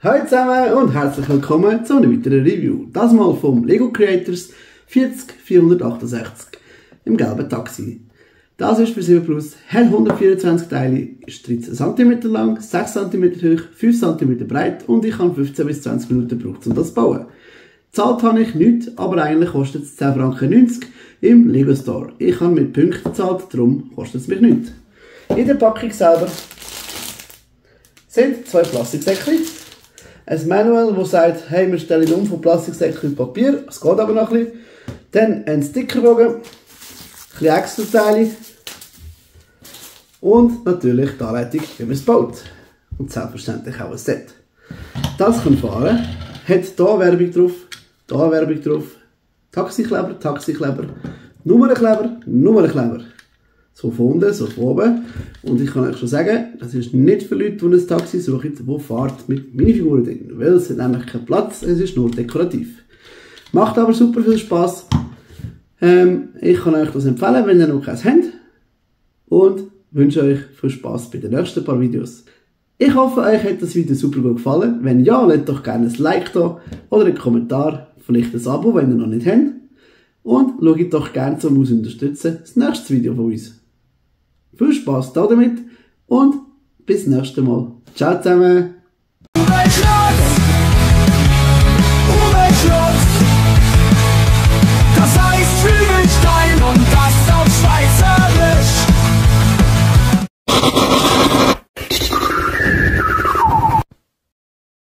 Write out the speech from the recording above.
Hallo zusammen und herzlich willkommen zu einer weiteren Review. Das mal vom Lego Creators 40468 im gelben Taxi. Das ist für 7 Plus, hat 124 Teile, ist 13 cm lang, 6 cm hoch, 5 cm breit und ich habe 15 bis 20 Minuten gebraucht, um das zu bauen. Gezahlt habe ich nichts, aber eigentlich kostet es 10,90 Franken im Lego Store. Ich habe mit Punkten gezahlt, darum kostet es mich nichts. In der Packung selber sind 2 Plastiksäckchen. Ein Manual, das sagt, hey, wir stellen um von Plastiksäckchen in Papier, es geht aber noch ein bisschen. Dann ein Stickerbogen, ein bisschen Extrateile und natürlich die Anleitung, wie man es baut. Und selbstverständlich auch ein Set. Das kann fahren, hat hier Werbung drauf, hier Werbung drauf, Taxikleber, Taxikleber, Nummernkleber, Nummernkleber. So von unten, so von oben. Und ich kann euch schon sagen, das ist nicht für Leute, die ein Taxi suchen, die fahrt mit Minifiguren drin. Weil es hat nämlich keinen Platz, es ist nur dekorativ. Macht aber super viel Spass. Ich kann euch das empfehlen, wenn ihr noch keins habt. Und wünsche euch viel Spass bei den nächsten paar Videos. Ich hoffe, euch hat das Video super gut gefallen. Wenn ja, lasst doch gerne ein Like da oder einen Kommentar, vielleicht ein Abo, wenn ihr noch nicht habt. Und schaut doch gerne zum uns unterstützen das nächste Video von uns. Viel Spaß damit und bis zum nächsten Mal. Ciao zusammen!